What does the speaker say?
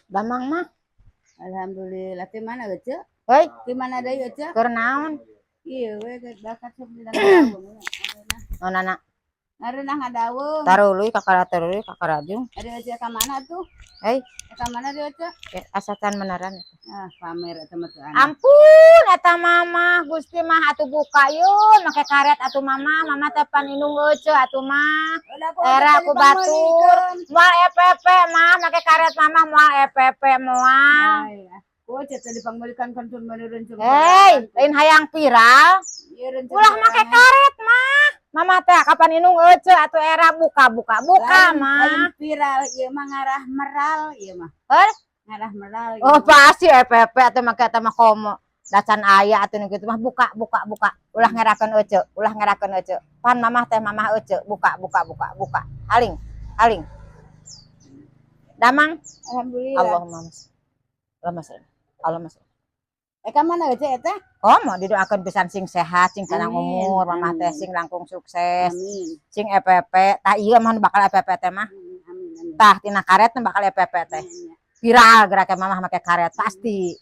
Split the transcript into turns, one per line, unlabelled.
Damang mah.
Alhamdulillah. Ti mana Ece?
Hei,
Ti mana deui, Ece?
Keur naon?
Iya we bakat sok di dalam.
Oh, nana.
Ngareunah ngadaweung.
Taruluy kakara, taruluy kakarajung.
Ari Ece ka mana tuh?
Hei,
Ka mana deui, Ece?
Ya, asacan meneran.
Ah, pamer eta mah tuh anak.
Ampun, eta mama, Gusti mah atuh buka yun, make karet atuh mama, mama teh pan indung euceu atuh mah. Era ku batur, moal EPP mah, make karet mama moal EPP moal.
Ku Ece teh dipangmeulikeun kantun meureureun.
Hei, lain hayang viral, ulah make karet mah. Mama teh kapan indung euceu atuh era buka buka buka mah.
Lain viral ieu mah, ngarah meral ieu mah.
Heh?
Ngarah meral ieu
Oh
mah.
Pasti EPP atuh make eta mah, komo. Dacan aya atuh nu kitu mah, buka buka buka. Ulah ngerakeun euceu, ulah ngerakeun euceu. Pan mamah teh mamah euceu, buka buka buka buka. Aling, aling. Damang.
Alhamdulillah.
Allahumma Allahumma sholli. Allahumma sholli.
Eh, ka mana Ece eta?
Oh, mau didoakeun pisan sing sehat, sing panjang
Amin,
umur, mamah teh
amin.
Sing langkung sukses,
Amin.
Sing EPP. Tah ieu mah nu bakal EPP teh mah.
Amin amin.
Tah tina karet nu bakal EPP teh.
Amin, ya.
Viral geraknya mamah make karet pasti.